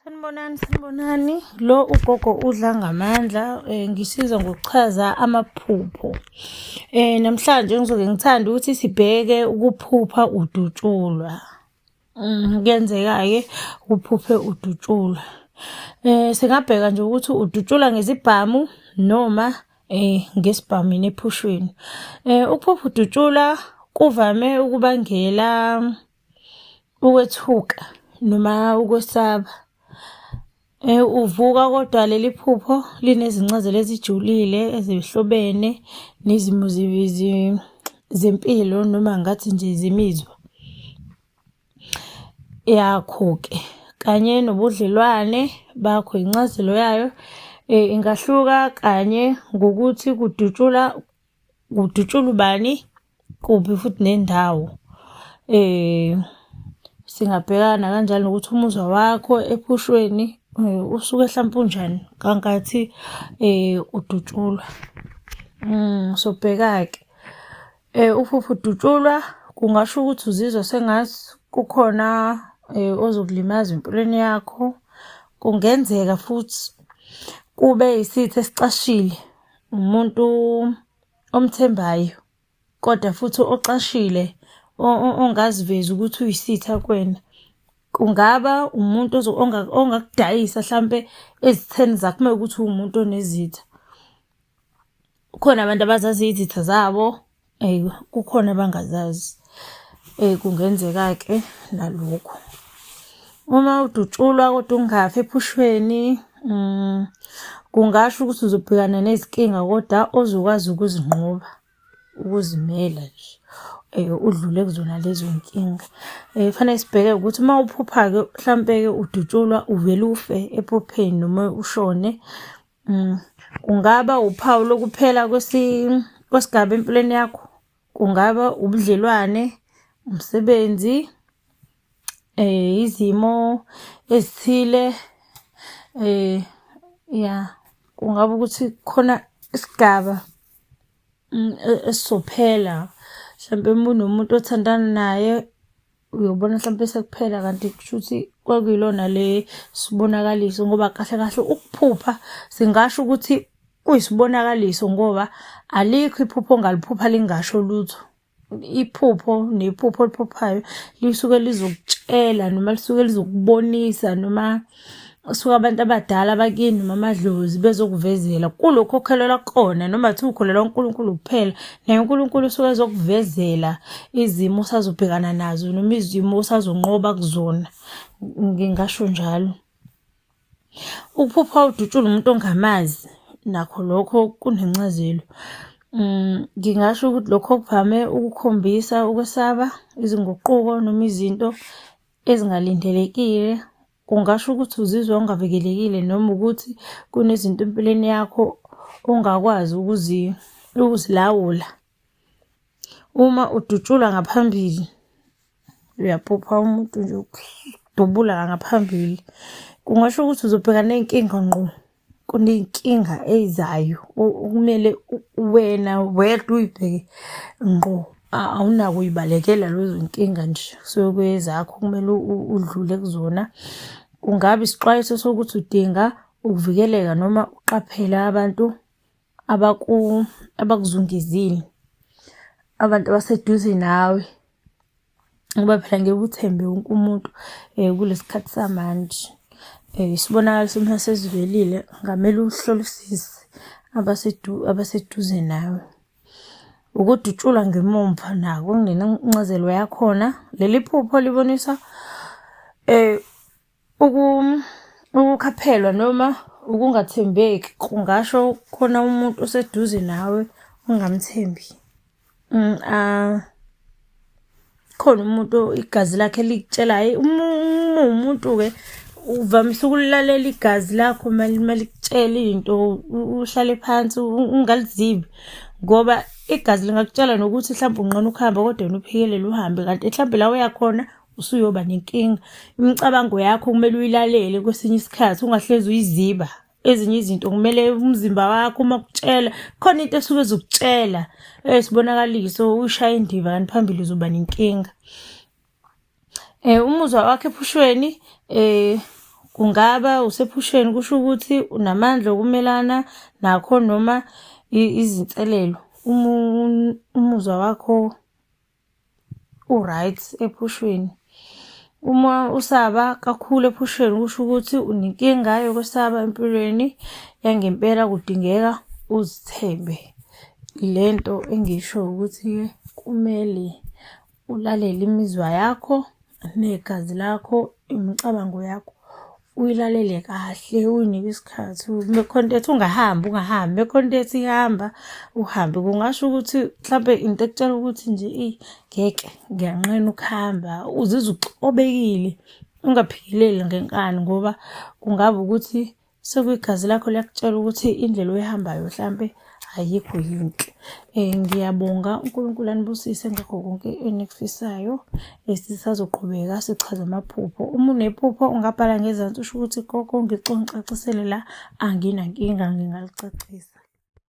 Sanibonani, sanibonani. Lo ugogo udla ngamandla ngisiza ngokuchaza amaphupho. Namhlanje ngizoke ngithande ukuthi sibheke ukuphupha udutshulwa. Kuyenzeka-ke uphuphe udutshulwa. Singabheka nje ukuthi udutshulwa ngezibhamu noma ngesibhamu yini ephushweni. Ukuphupha udutshulwa kuvame ukubangela ukwethuka noma ukwesaba. Uvuka kodwa leli phupho linezincazelo ezijulile ezihlobene nezimo zempilo noma ngathi nje zemizwa yakho-ke kanye nobudlelwane bakho. Incazelo yayo ingahluka kanye ngokuthi kudutshula kudutshulwa ubani, kuphi futhi nendawo. Singabhekana kanjalo nokuthi umuzwa wakho ephushweni usuke hlampe unjani ngankathi udutshulwa. Sobheka-ke uphupho udutshulwa kungasho ukuthi uzizwa sengathi kukhona ozokulimaza empilweni yakho. Kungenzeka futhi kube isitha esicashile, umuntu omthembayo kodwa futhi ocashile ongazivezi ukuthi uyisitha kuwena. Kungaba umuntu ongakudayisa hlampe ezitheni zakho uma kuwukuthi uwumuntu onezitha. Kukhona abantu abazaziyo izitha zabo, kukhona abangazazi. Kungenzeka-ke nalokho. Uma udutshulwa kodwa ungafi ephushweni, kungasho ukuthi uzobhekana nezinkinga kodwa ozokwazi ukuzinqoba, ukuzimela nje udlule kuzona lezo y'nkinga. Kufanele sibheke ukuthi uma uphupha-ke hlampe-ke udutshulwa uvele ufe ephupheni noma ushone. Kungaba uphawu lokuphela kwesigaba empilweni yakho, kungaba ubudlelwane, umsebenzi, izimo ezithile, ya kungaba ukuthi khona isigaba esizophela hlampe uma unomuntu othandana naye. Uyobona mhlampe sekuphela kanti kushuthi kwakuyilona le sibonakaliso ngoba kahle kahle ukuphupha singasho ukuthi kuyisibonakaliso ngoba alikho iphupho ongaliphupha lingasho lutho. Iphupho nephupho oliphuphayo lisuke lizokutshela noma lisuke lizokubonisa noma suke abantu abadala bakini noma amadlozi bezokuvezela kulokhu okholelwa kukona noma kuthiwa ukholelwa uNkulunkulu kuphela naye uNkulunkulu usuke ezokuvezela izimo osazobhekana nazo noma izimo osazonqoba kuzona ngingasho njalo. Ukuphupha udutshulwa umuntu ongamazi nakho lokho kunencazelo. Ngingasho ukuthi lokho kuvame ukukhombisa ukwesaba izinguquko noma izinto ezingalindelekile. Kungasho ukuthi uzizwa ungavikelekile noma ukuthi kunezinto empilweni yakho ongakwazi ukuzilawula. Uma udutshulwa ngaphambili, uyaphupha umuntu nje ukudubula ngaphambili, kungasho ukuthi uzobhekana ney'nkinga ngqo. Kuney'nkinga ey'zayo okumele wena wedwa uy'bheke ngqo, awunakuyibalekela lezo y'nkinga nje kusuke kuyezakho kumele udlule kuzona. Kungaba isixwayiso sokuthi udinga ukuvikeleka noma uqaphele abantu abakuzungezile, abantu abaseduze nawe. Ngoba phela ngeke uthembe wonke umuntu kulesi khathi samanje. Isibonakaliso uma sesivelile ngamele uhlolisise abaseduze nawe. Ukudutshulwa ngemumva nako kunencazelo yakhona. Leli phupho libonisa Ukukhaphelwa noma ukungathembeki kungasho khona umuntu oseduze nawe ongamthembi. Khona umuntu igazi lakhe likutshela hhayi uma uwumuntu-ke uvamise ukulilalela igazi lakho uma likutshela into uhlale phansi ungalizibi ngoba igazi lingakutshela nokuthi hlampe unqena ukuhamba kodwa wena uphikelele uhambe kanti hlampe la oya khona usuyoba nenkinga. Imicabango yakho kumele uyilalele kwesinye isikhathi ungahlezi uyiziba. Ezinye izinto kumele umzimba wakho uma kutshela khona into esuke izokutshela esibonakaliso uyishaye indiva kanti phambili uzoba nenkinga. Umuzwa wakho ephushweni. Kungaba usephusheni kusho ukuthi unamandla okumelana nakho noma izinselelo. Uma umuzwa wakho u-right ephusheni. Uma usaba kakhulu ephusheni kusho ukuthi unenkinga yokwesaba empilweni yangempela kudingeka uzithembe. Le nto engiyishoyo ukuthi-ke kumele ulalele imizwa yakho negazi lakho, imicabango yakho uyilalele kahle uyinike isikhathi. Uma kukhona into ethi ungahambi ungahambi, uma kukhona into ethi hamba uhambe. Kungasho ukuthi mhlampe into ekutshela ukuthi nje eyi ngeke ngiyanqena ukuhamba, uzizwe ucobekile ungaphikeleli ngenkani ngoba kungaba ukuthi Sekuyigazi lakho liyakutshela ukuthi indlela oyihambayo hlampe ayikho yinhle. Ngiyabonga uNkulunkulu anibusise ngakho konke enikufisayo. Sisazoqhubeka sichaze amaphupho. Uma unephupho ungabhala ngezansi usho ukuthi gogo ngicela ungicacisele la, anginankinga ngingalicacisa.